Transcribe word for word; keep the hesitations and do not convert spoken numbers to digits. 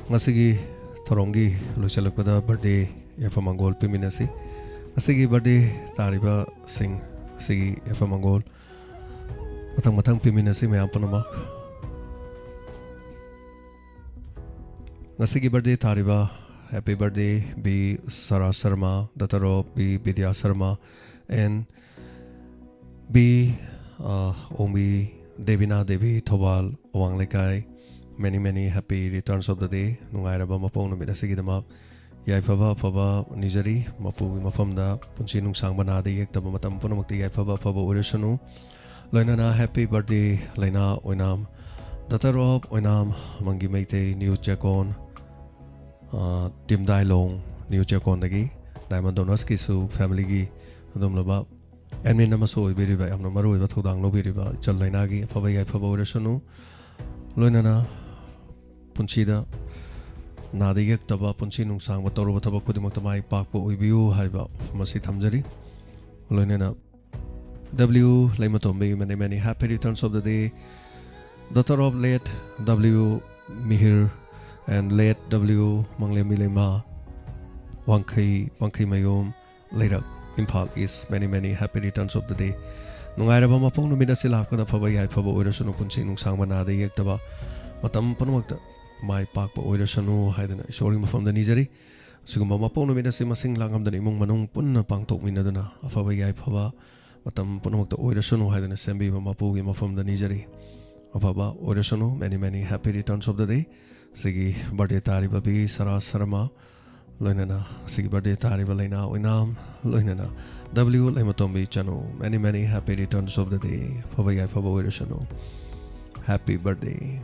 ꯉꯁꯤꯒꯤ ꯊꯧꯔꯝꯒꯤ ꯂꯣꯏꯁꯤꯜꯂꯛꯄꯗ birthday ꯌꯥꯏꯐ ꯃꯪꯒꯣꯜ ꯄꯤꯃꯤꯟꯅꯁꯤ꯫ ꯉꯁꯤꯒꯤ birthday ꯇꯥꯔꯤꯕꯁꯤꯡ ꯑꯁꯤꯒꯤ ꯌꯥꯏꯐ ꯃꯪꯒꯣꯜ ꯃꯊꯪ ꯃꯊꯪ ꯄꯤꯃꯤꯟꯅꯁꯤ ꯃꯌꯥꯝ ꯄꯨꯝꯅꯃꯛ꯫ ꯉꯁꯤꯒꯤ birthday ꯇꯥꯔꯤꯕ, happy birthday B ꯁꯔꯥ Sharma, daughter of B Vidya Sharma and B ꯑꯣꯡꯕꯤ ꯗꯦꯕꯤꯅꯥ ꯗꯦꯕꯤ, ꯊꯧꯕꯥꯜ ꯑꯋꯥꯡ ꯂꯩꯀꯥꯏ꯫ Many many happy returns of the day꯫ ꯅꯨꯡꯉꯥꯏꯔꯕ ꯃꯄꯣꯛ ꯅꯨꯃꯤꯠ ꯑꯁꯤꯒꯤꯗꯃꯛ ꯌꯥꯏꯐꯕ ꯑꯐꯕ ꯅꯤꯖꯔꯤ꯫ ꯃꯄꯨꯒꯤ ꯃꯐꯝꯗ ꯄꯨꯟꯁꯤ ꯅꯨꯡꯁꯥꯡꯕ, ꯅꯥꯗ ꯌꯦꯛꯇꯕ, ꯃꯇꯝ ꯄꯨꯝꯅꯃꯛꯇ ꯌꯥꯏꯐꯕ ꯑꯐꯕ ꯑꯣꯏꯔꯁꯅꯨ꯫ ꯂꯣꯏꯅꯅ happy birthday ꯂꯩꯅꯥ ꯑꯣꯏꯅꯥꯝ, daughter of Oinam ꯃꯪꯒꯤ Meitei, new ꯆꯦꯀꯣꯟ, ꯑ, ꯇꯤꯝ ꯗꯥꯏꯂꯣꯡ, ꯅ꯭ꯌꯨ ꯆꯦꯀꯣꯟꯗꯒꯤ꯫ Diamond Donorsꯀꯤꯁꯨ familyꯒꯤ ꯑꯗꯨꯝꯂꯕ admin ꯑꯃꯁꯨ ꯑꯣꯏꯕꯤꯔꯤꯕ, ꯌꯥꯝꯅ ꯃꯔꯨꯑꯣꯏꯕ ꯊꯧꯗꯥꯡ ꯂꯧꯕꯤꯔꯤꯕ ꯏꯆꯜ ꯂꯩꯅꯥꯒꯤ ꯑꯐꯕ ꯌꯥꯏꯐꯕ ꯑꯣꯏꯔꯁꯅꯨ꯫ ꯂꯣꯏꯅꯅ ꯄꯨꯟꯁꯤꯗ ꯅꯥꯗ ꯌꯦꯛꯇꯕ, ꯄꯨꯟꯁꯤ ꯅꯨꯡꯁꯥꯡꯕ, ꯇꯧꯔꯨꯕ ꯊꯕꯛ ꯈꯨꯗꯤꯡꯃꯛꯇ ꯃꯥꯏ ꯄꯥꯛꯄ ꯑꯣꯏꯕꯤꯌꯨ ꯍꯥꯏꯕ ꯋꯥꯐꯝ ꯑꯁꯤ ꯊꯝꯖꯔꯤ꯫ ꯂꯣꯏꯅꯅ W ꯂꯩꯃꯇꯣꯝꯕꯤ, many many happy returns of the day, daughter of late W ꯃꯤꯍꯤꯔ and late W ꯃꯪꯂꯦꯝꯕꯤ ꯂꯩꯃ, ꯋꯥꯡꯈꯩ, ꯋꯥꯡꯈꯩꯃꯌꯨꯝ ꯂꯩꯔꯛ, Imphal East꯫ Many many happy returns of the day꯫ ꯅꯨꯡꯉꯥꯏꯔꯕ ꯃꯄꯣꯛ ꯅꯨꯃꯤꯠ ꯑꯁꯤ ꯂꯥꯛꯄꯗ ꯑꯐꯕ ꯌꯥꯏꯐꯕ ꯑꯣꯏꯔꯁꯅꯨ, ꯄꯨꯟꯁꯤ ꯅꯨꯡꯁꯥꯡꯕ, ꯅꯥꯗ ꯌꯦꯛꯇꯕ, ꯃꯇꯝ ꯄꯨꯝꯅꯃꯛꯇ ꯃꯥꯏ ꯄꯥꯛꯄ ꯑꯣꯏꯔꯁꯅꯨ ꯍꯥꯏꯗꯅ ꯏꯁꯣꯔꯒꯤ ꯃꯐꯝꯗ ꯅꯤꯖꯔꯤ꯫ ꯑꯁꯤꯒꯨꯝꯕ ꯃꯄꯣꯛ ꯅꯨꯃꯤꯠ ꯑꯁꯤ ꯃꯁꯤꯡ ꯂꯥꯡꯉꯝꯗꯅ ꯏꯃꯨꯡ ꯃꯅꯨꯡ ꯄꯨꯟꯅ ꯄꯥꯡꯊꯣꯛꯃꯤꯟꯅꯗꯨꯅ ꯑꯐꯕ ꯌꯥꯏꯐꯕ ꯃꯇꯝ ꯄꯨꯝꯅꯃꯛꯇ ꯑꯣꯏꯔꯁꯅꯨ ꯍꯥꯏꯗꯅ ꯁꯦꯝꯕꯤꯕ ꯃꯄꯨꯒꯤ ꯃꯐꯝꯗ ꯅꯤꯖꯔꯤ꯫ ꯑꯐꯕ ꯑꯣꯏꯔꯁꯅꯨ꯫ Many many happy returns of the day꯫ ꯑꯁꯤꯒꯤ birthday ꯇꯥꯔꯤꯕ B ꯁꯔꯥ ꯁꯔꯃ, ꯂꯣꯏꯅꯅ ꯑꯁꯤꯒꯤ birthday ꯇꯥꯔꯤꯕ ꯂꯩꯅꯥ ꯑꯣꯏꯅꯥꯝ, ꯂꯣꯏꯅꯅ W ꯂꯩꯃꯇꯣꯝꯕꯤ Chanu, many many happy returns of the day꯫ ꯑꯐꯕ ꯌꯥꯏꯐꯕ ꯑꯣꯏꯔꯁꯅꯨ꯫ Happy birthday꯫